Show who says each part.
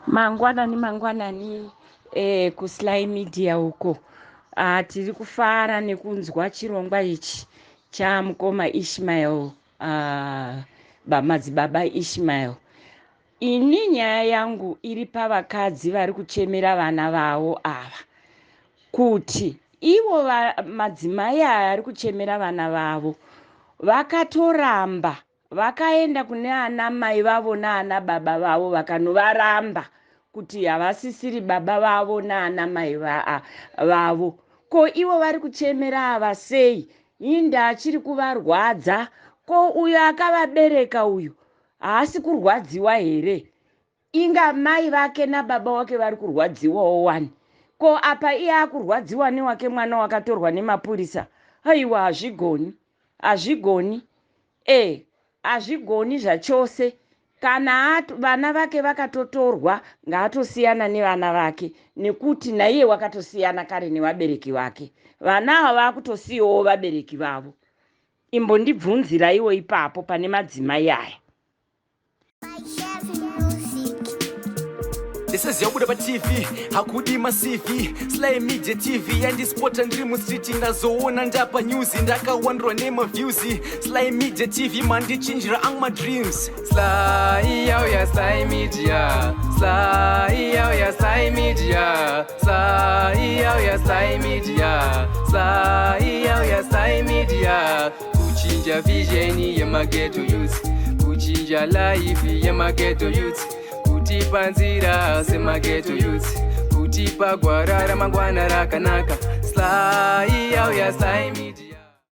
Speaker 1: Mangwanani mangwanani kuSly Media uko. Tiri kufara nekunzwa chirongwa ichi chamukoma Ishmael, madzibaba Ishmael. Ini nyaya yangu iri pavakadzi vari kuchemera vana vavo ava, kuti ivo madzimai aya ari kuchemera vana vavo vakatoramba vakaenda kune ana mai vavo naana baba vavo, vakanovaramba kuti havasisiri baba vavo naana mai vavo. Ko ivo vari kuchemera ava sei? Inda achiri kuvarwadza. Ko uyo akavabereka uyu haasi kurwadziwa here? Inga mai vake nababa wake vari kurwadziwawo wani. Ko apa iye akurwadziwa newake mwana wakatorwa nemapurisa? Aiwa, hazvigoni, hazvigoni, hazvigoni zvachose. Kana vana vake vakatotorwa, ngaatosiyana nevana vake, nekuti naiye wakatosiyana kare nevabereki vake. Vana ava vakutosiyawo vabereki vavo. Imbondibvunziraiwo ipapo pane madzimai aya.
Speaker 2: Ndisiziya kubuda paTV hakudi maCV. Sly Media TV yandispota ndiri mustreet, ndazoona ndapa news, ndakawandirwa nemaviews. Sly Media TV mandichinjira ang madreams.
Speaker 3: Sly yauya, Sly Media. Sly yauya, Sly Media. Sly yauya, Sly Media. Sly yauya, Sly Media. Kuchinja vision yemaghetto youth, kuchinja life yemaghetto youth, kutipa nzira semaghetto youth, kutipa gwara ramangwana rakanaka. Sly yauya, Sly Media.